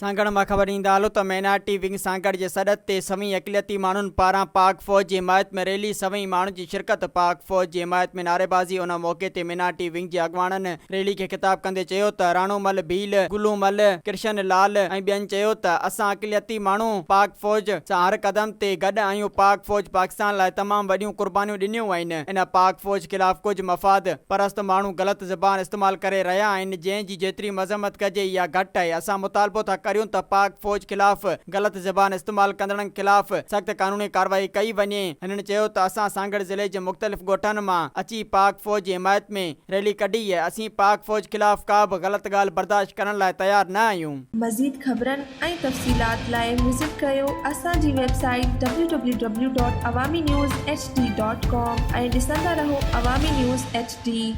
سانگهڙ مان خبر ڏيندا هلو ته مينارٽي ونگ سانگهڙ جي سڏ تي سوين اقليتي ماڻهن پاران پاڪ فوج جي حمايت ۾ ريلي سوين ماڻهن جي شرڪت پاڪ فوج جي حمايت ۾ نعريبازي ان موقعي تي مينارٽي ونگ جي اڳواڻن ريلي کي خطاب ڪندي چيو ته راڻو مل ڀيل، گلو مل، ڪرشن لال ۽ ٻين چيو ته اسان اقليتي ماڻهو پاڪ فوج سان هر قدم تي گڏ آهيون پاڪ فوج پاڪستان لاء تمام وڏيون قربانيون ڏنيون آهن ان پاڪ فوج خلاف ڪجهه مفاد پرست ماڻهو غلط زبان استعمال ڪري رهيا آهن جنهن جي جيتري مذمت ڪجي اها گهٽ آهي، اسان مطالبو ٿا ڪريون ته پاڪ فوج خلاف غلط زبان استعمال ڪندڙن خلاف سخت قانوني ڪارروائي ڪئي وڃي، هنن چيو ته اسان سانگهڙ ضلعي جي مختلف ڳوٺن مان اچي پاڪ فوج جي حمايت ۾ ريلي ڪڍي آهي، اسين پاڪ فوج خلاف ڪا به غلط ڳالهه برداشت ڪرڻ لاء تيار نه آهيون. مزيد خبرن ۽ تفصيلات لاء وزٽ ڪريو اسان جي website W W W dot Awami news H D dot com ۽ ڏسندا رهو عوامي نيوز ايڇ ڊي.